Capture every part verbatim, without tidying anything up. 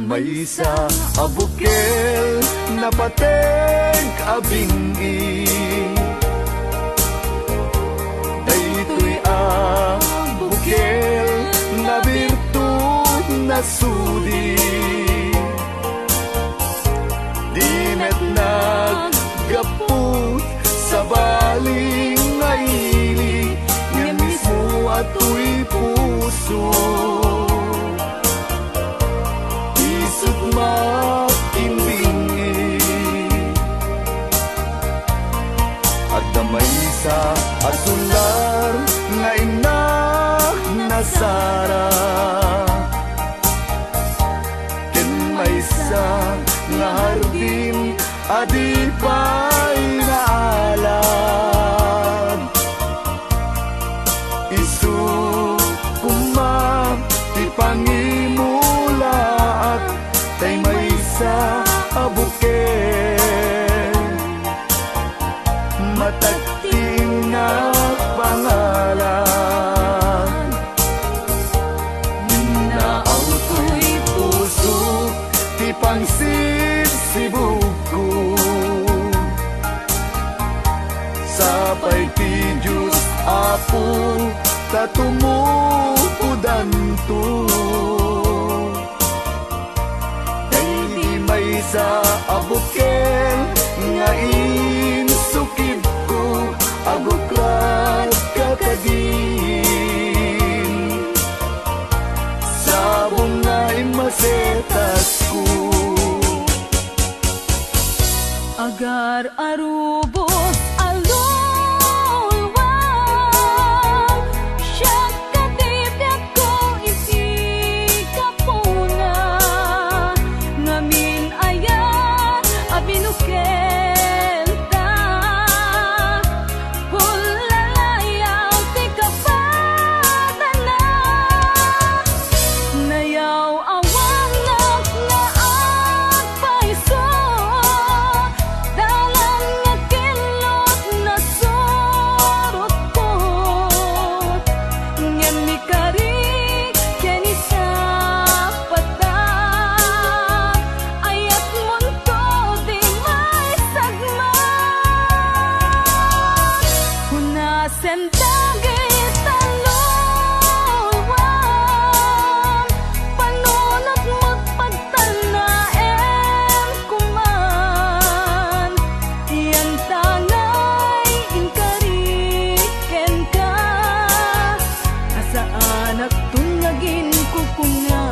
Maysa a bukel, napateg a bing-i. Daytoy a bukel, nabirtud, nasudi. Di met naggapu, sabali nga ili, ngem mismo a toy puso. Isut' makimbing-i. Adda maysa a sular nga innak nasara, ken maysa nga hardin a di pay naalad. Isu koma ti pangimulaak, tay maysa a bukel, matagting a pangalan. Naaw toy puso ti pangsibsibugko. Sapay ti Dios, Apo, ta tumukodanto. Daydi maysa a bukel nga insukibko, agukladka kadin. Sabong nga immasetasko. Agar arubos a luluam, siak ti biagko iti gapuna, ngamin aya a binukelta. Pulalayaw ti kapadana, nayaw-awanak nga agpayso, dalan nga kinlot nasurotko, ngem mikari ken isapata, ayat monto di maisagmam. Kuna sen dagita luluam, panunot met pagtalnaem koman, yan ta ngay inkari kenka, a saanakton nga aginkukuna.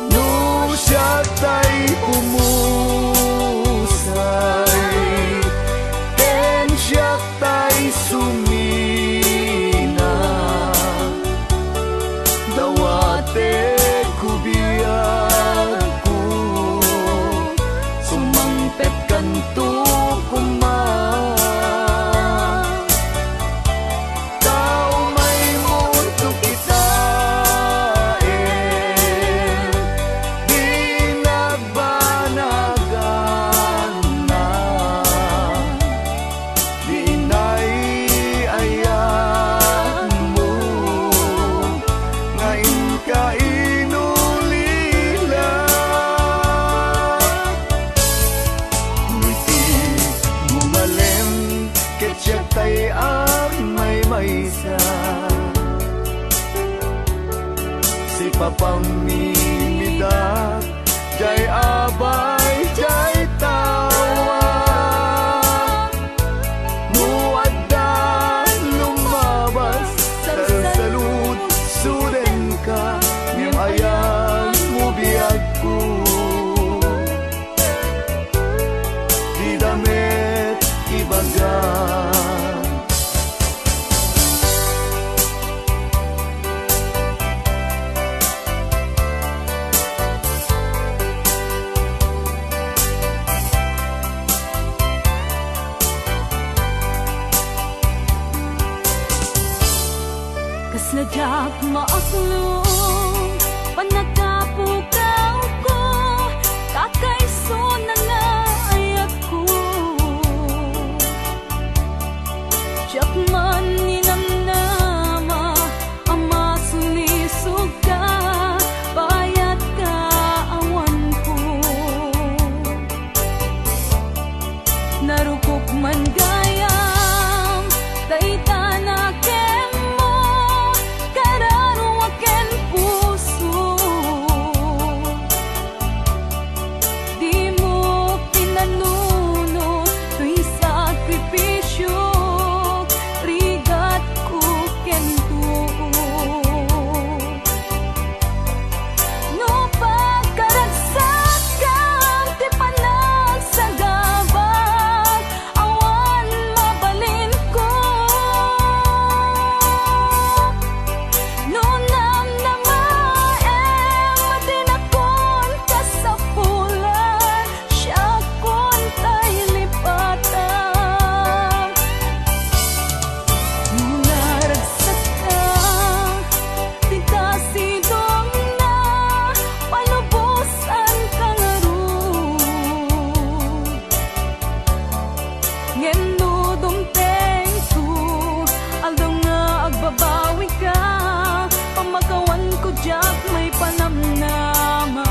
No siak tay pumusay, ken siak tay sumina, dawatek ko biagko, sumangpetkanto koma. Tao may mundo kita, eh, di nagbanagan na. Di inay ayat mo nga inka inulila. Ngiti mo malem ket siak tay agmaymaysa. Sipapamimidak jay abay jay tawa. No adda lumabas, salsaludsudenka, ngem ayanmo biagko. Dida met ibaga. Maaklong, pannakapukawko, kakaiso na nga ayatko. Diak man ninamnama a masulisog ka, payat ka, awanko. Narukop man gayam, dayta na kenmo, kararua ken puso. Dimo pinanuno toy sakripisio, rigatko ken tuo. No pagkaragsakkam ti panagsagabak, awan mabalinko. No namnamaem a dinakon kasapulan, siakon tay lipatan. No naragsakkak, dita sidongna, palubosan ka ngarud. Ngem no dumtengko, aldaw nga agbabawika, pamakawanko diak maipanamnama.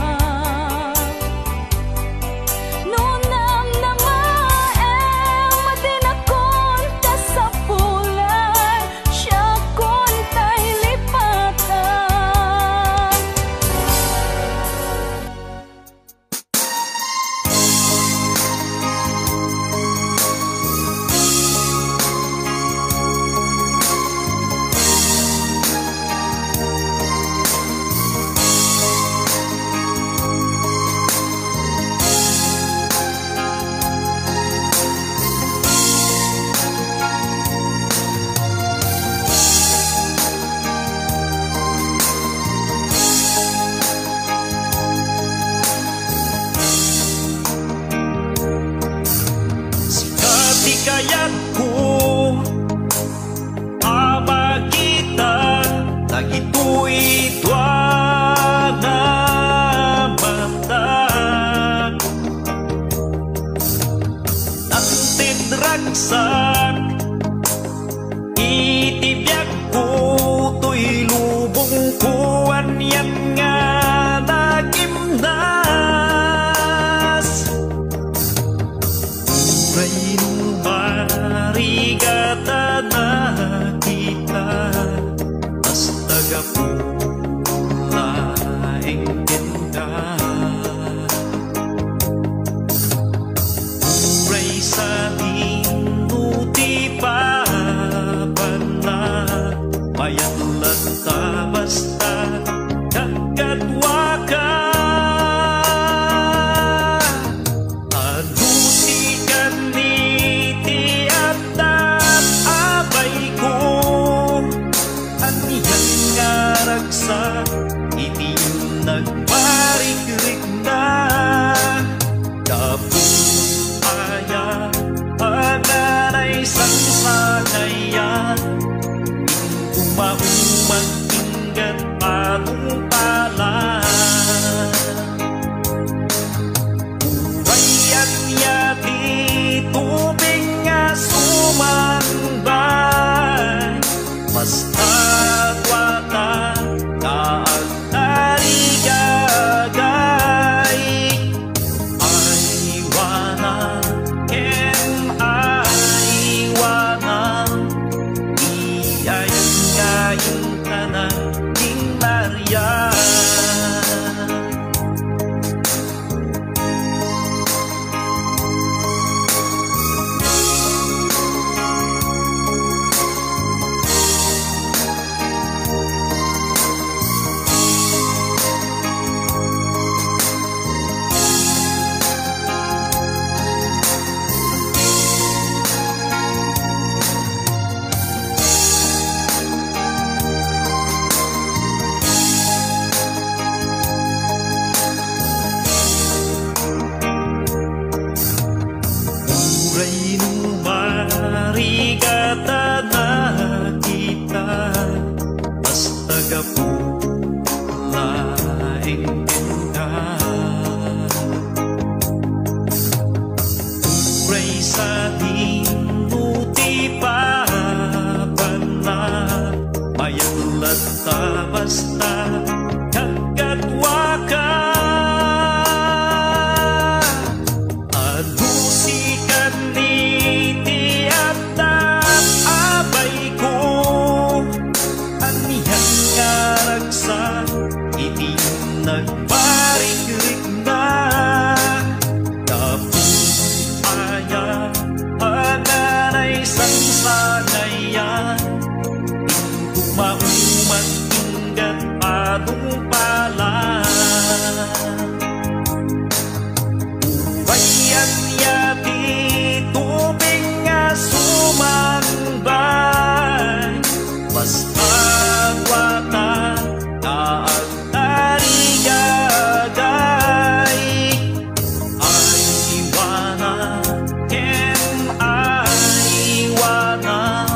No namnamaem a dinakon kasapulan, siakon tay lipatan. Sika ti kayatko a makita dagitoy dua nga mata. Nangted ragsak iti biagko toy lubongko, anian nga nagimnas. Uray no marigatan a kita, basta gapu laeng kenka. Uray sa tinno ti papanna, mayat latta basta kagkaduaka. Adu ti kanni ti adda, abayko, anian nga ragsak iti nagparikrikna. Gapu aya a nanay sangsangaya, inkumaumag inggat patungpalan. Uray ania ti tubing nga sumambay, basta kuata nga agtarigagay. Aywanam ken aywanam, ti ayan nga intanak ken Maria. Uray no marigatan a kita, basta Gapu laeng kenka. Uray sadino ti papanna, mayat latta basta kagkadwaka. Adu sikan iti adda, abayko, anian nga ragsak iti nagparikrikna. Gapu aya a nanay sangsagayan, iti umaumat inggan patungpalan. Uray ania ti tubing nga sumangbay, basta kuata nga agtarigagay. Aywana ken aywana,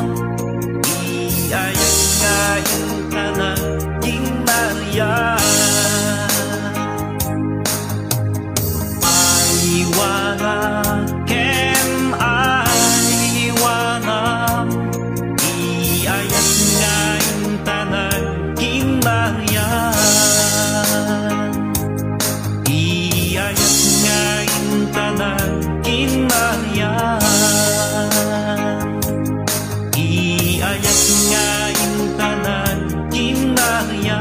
ti ayat nga intanan ken Maria. Aywana ken aywana, ti ayat nga intanan ken Maria. Ti ayat nga intanan ken Maria. Ti ayat nga intanan ken Maria.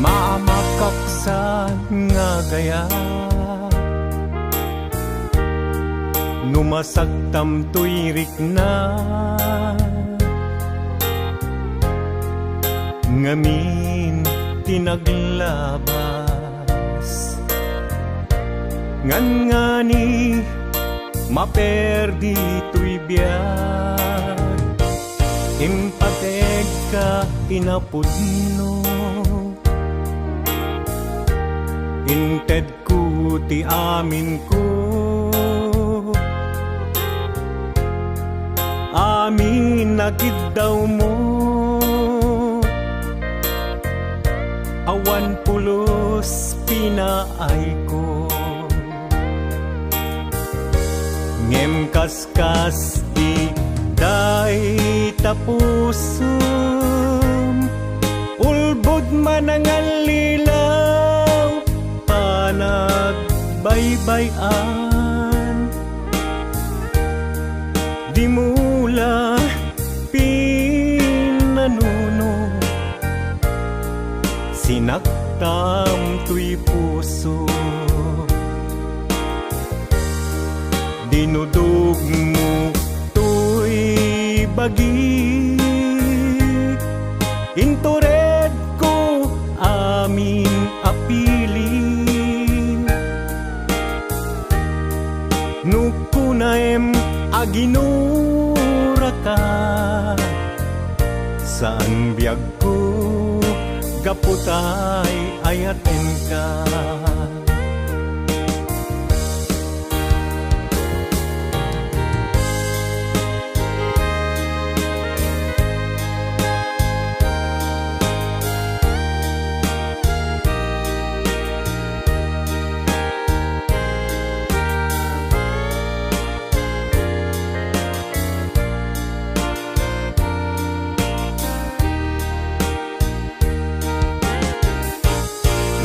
Maamakaksan nga gaya no masaktam toy rikna, ngamin ti naglabas. Ngan ngani maperdi toy biag, impategka ti napudno. Intedko ti aminko, amin a kiddawmo, awan pulos pinaayko. Ngem kas Kasdi dayta pusom, ulbod, manangallilaw, panagbaybay-an. Dimo la pinanuno, sinaktam toy puso. Dinudogmo toy bagik, inturedko amin a pilik. No kunaem a ginuraka, saan biagko gapu tay ayatenka.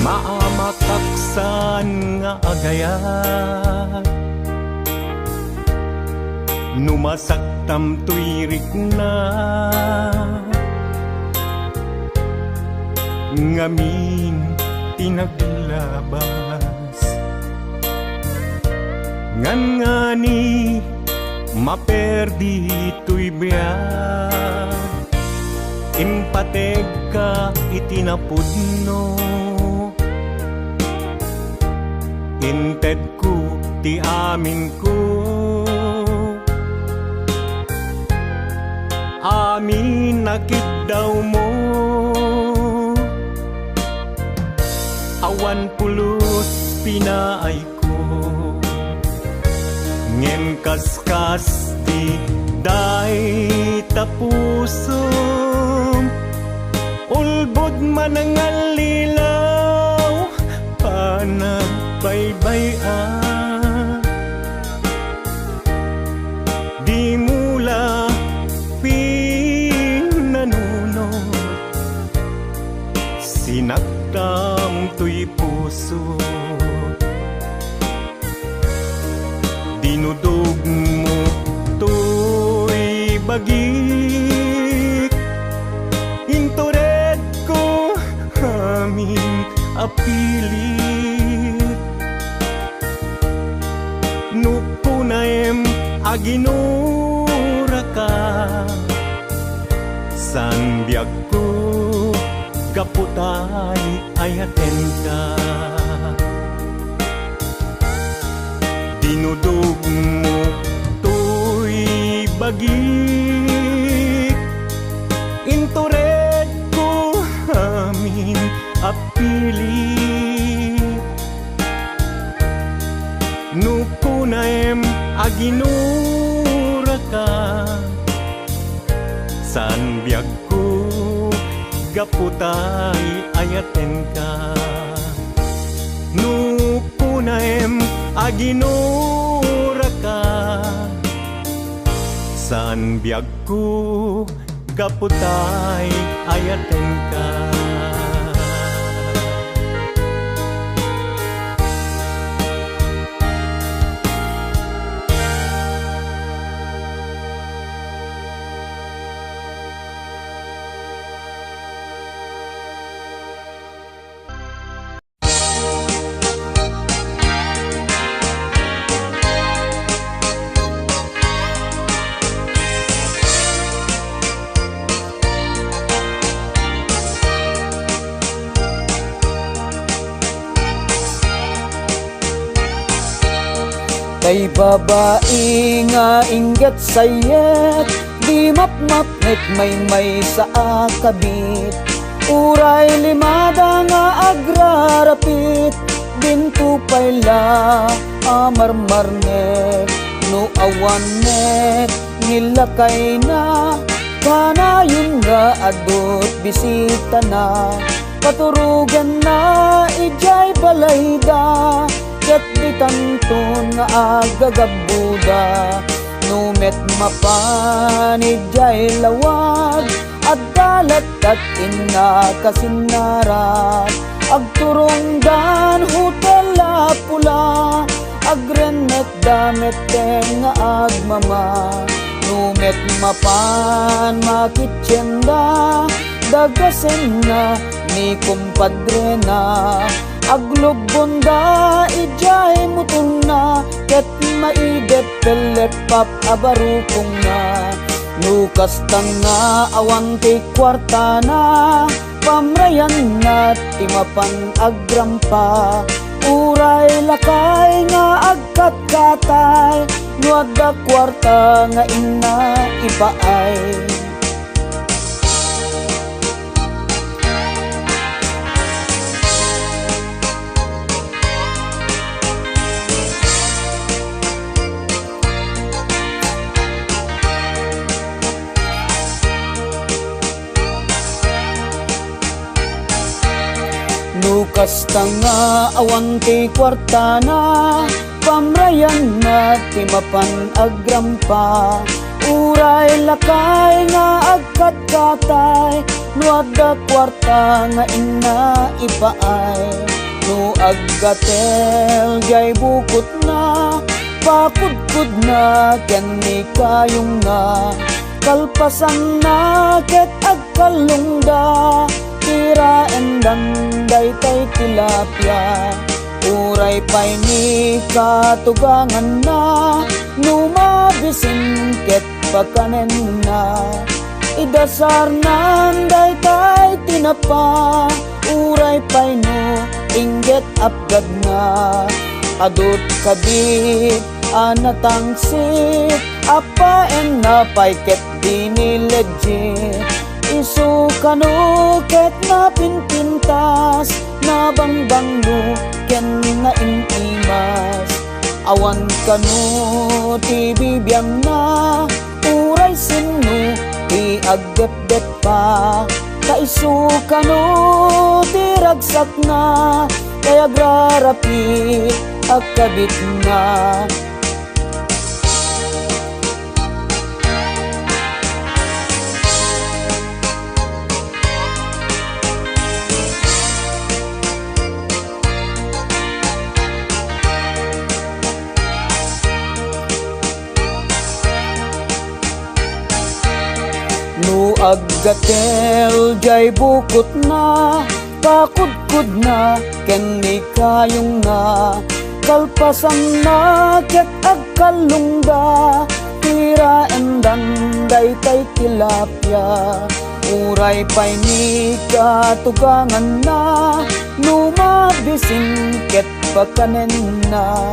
Maamakaksan nga agayat, no masaktam toy rikna, ngamin ti naglabas. Ngan ngani maperdi toy biag, Impategka iti napudno, intedko ti aminko. Amin a kiddawmo, awan pulos pinaayko. Ngem kaskas ti dayta pusom, ulbod manangallilaw, panagbaybay-a. Dimo la pinanunot, sinaktam toy puso. Dinudogmo toy bagik, inturedko amin a pilit. No kunaem a ginuraka, saan biagko gapu tay ayatenka. Dinudogmo toy bagik, inturedko amin a pilit. No kunaem a ginuraka, saan biagko gapu tay ayatenka. No kunaem a ginuraka, saan biagko gapu tay ayatenka. Tay babai nga inggit sayet, di mapmapnek maymaysa a kabit. Uray limada nga agrarapit, dinto pay la a marmarnek. No awan met ni lakayna, kanayon nga adu't bisitana. Paturogenna idiay balayda, ket ditanton nga aggagabbuda. No met mapan idiay lawag, adda lattat inna kasinnarak. Agturongdan hotel a pula, agrennekda metten nga agmama. No met mapan makitienda, dagasenna ni kumpadrena. Aglubbonda idiay motorna, ket maidep pelleppap a barukongna. No kasta nga awan ti kuartana, pamrayanna ti mapan agrampa. Uray lakay nga agkatkatay, no adda kuarta nga inna ipaay. No kasta nga awan ti kuartana, pamrayanna ti mapan agrampa. Uray lakay nga agkatkatay, no adda kuarta nga inna ipaay. No aggatel diay bukotna, pakudkodna ken ni kayongna. Kalpasanna ket agkallongda, tiraendan daytay tilapia. Uray pay ni katuganganna, no mabisin ket pakanenna. Idasarnan daytay tinapa, uray pay no inggit apgadna. Adut kabit a natangsit, apaenna pay ket diniledji. Isu kano ket napinpintas, nabangbanglo ken naim-imas. Awan kano ti bibiangna, uray sinno ti agdepdep pa. Ta isu kano ti ragsakna, tay agrarapi a kabitna. No aggatel jay bukotna, pakudkodna ken ni kayongna, kalpasanna ket agkallongda, tiraendan daytay tilapia. Uray pay ni katuganganna, no mabisin ket pakanenna.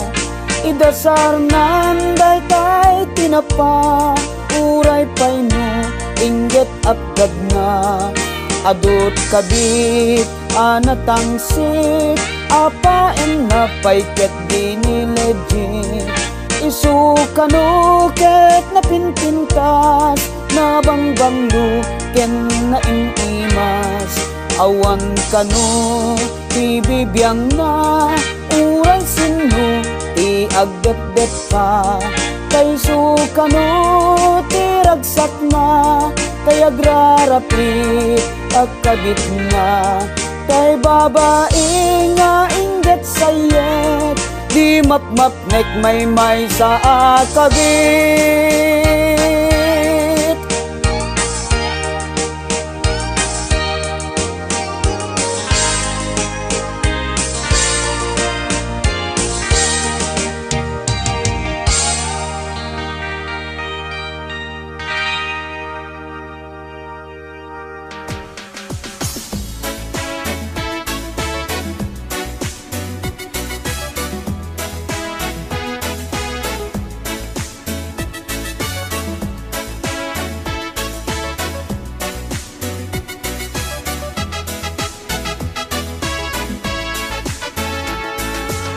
Idasarnan daytay tinapa, uray pay no inggit apgadna. Adut kabit a natangsit, apaenna pay ket diniledji. Isu kano ket napinpintas, nabangbanglo ken naim-imas. Awan kano ti bibiangna, uray sinno ti agdepdep pa. Tay isu kano ti ragsakna, tay agrarapi a kabitna. Tay babai nga inggit sayet, di mapmapnek maymaysa a kabit.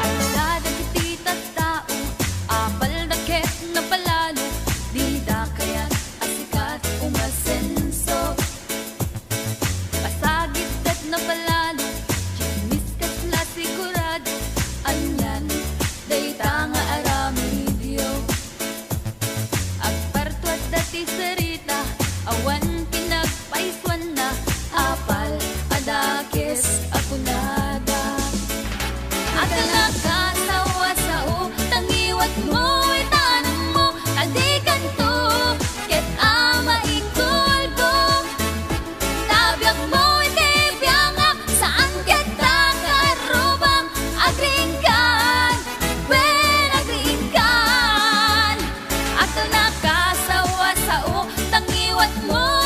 Adda dagiti tattao a palda ket napalalo, dida kayat a sikat umasenso. Pasagid ket napalalo, chismis ket la sigurado, anian dayta nga aramidyo. Agpartuadda ti sarita, awan pinagpaisuanna, apal a dakes a kunada. Agtalnaka, sao a sao, ta ngiwatmo iti anammo, ta dikanto ket a maitulbo. Ta biagmo iti biangak, saan ket ta kaarrubam, agriingkan, wen agriingkan. Agtalnaka, sao a sao, ta ngiwatmo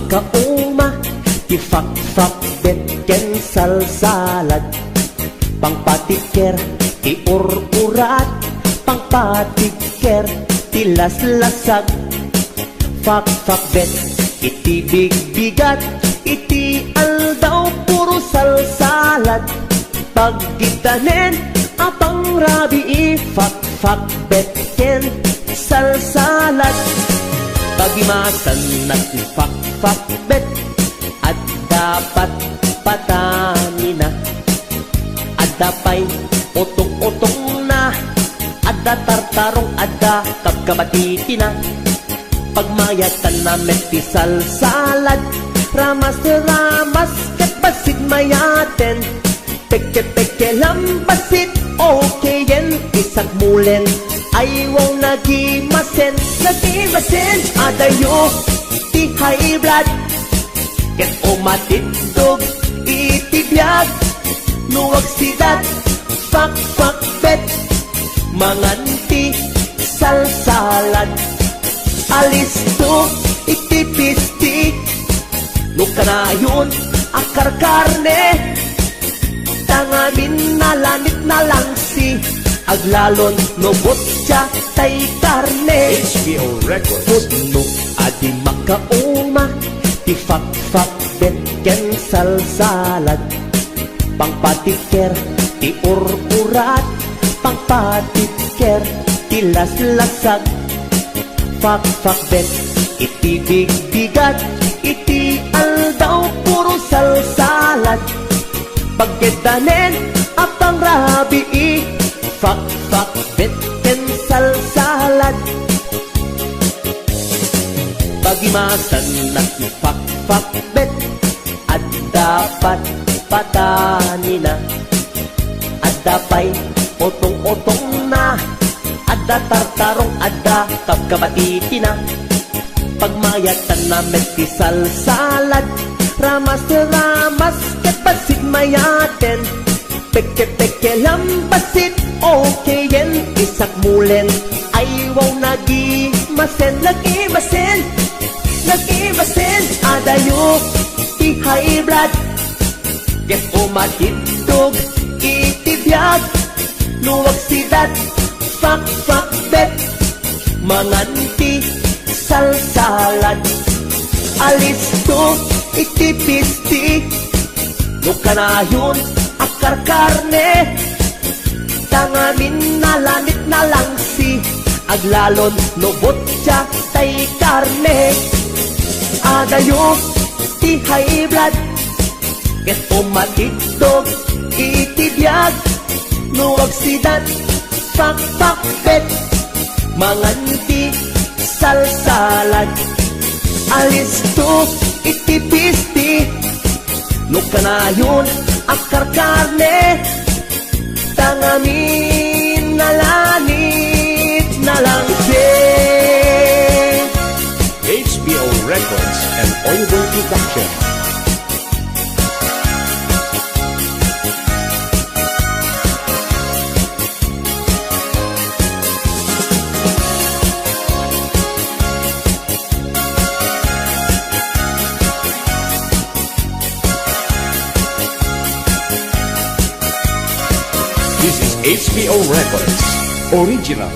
Kauma ti fakfakbet ken salsalad, pangpatikker ti ur-urat, pangpatikker ti laslasag. Fakfakbet iti bigbigat, iti aldaw puro salsalad. Pagiddanen a pangrabii, fakfakbet ken salsalad. Pagimasannak ti fakfakbet, adda patpatanina, adda pay utong-utongna, adda tartarong, adda kabkabatitina. Pagmayatanna met ti salsalad, ramas-ramas ket bassit mayaten. Peke-peke lang bassit, okayen, isagmulen, aywaw nagimasen, nagimasen. Adayo ti high blood ket umatiddog iti biag. No agsidat, fakfakbet, mangan ti salsalad. Alisto iti pisti, no kanayon a karkarne, tangamin nalanit nalangsi, aglalon no butya tay karne. H B O Records. Pudno a di makauma ti fakfakbet ken salsalad. Pangpatikker ti ur-urat, pangpatikker ti laslasag. Fakfakbet iti bigbigat, iti aldaw puro salsalad. Pagiddanen a pangrabii, fakfakbet ken salsalad. Pagimasannak ti fakfakbet, adda patpatanina, adda pay utong-utongna, adda tartarong, adda kabkabatitina. Pagmayatanna met ti salsalad, ramas-ramas ket bassit mayaten. Peke-peke lang bassit, okayen, isagmulen, aywaw nagimasen, nagimasen, nagimasen. Adayo ti high blood ket umatiddog iti biag. No agsidat, fakfakbet, mangan ti salsalad. Alisto iti pisti, no kanayon a karkarne, tangamin nalanit nalangsi, aglalon no butya tay karne. Adayo ti high blood ket umatiddog iti biag. No agsidat, fakfakbet, mangan ti salsalad. Alisto iti pisti, no kanayon a karkarne, tangamin nalanit nalangsi. H B O Records and Oilboy Production. This is H B O Records, original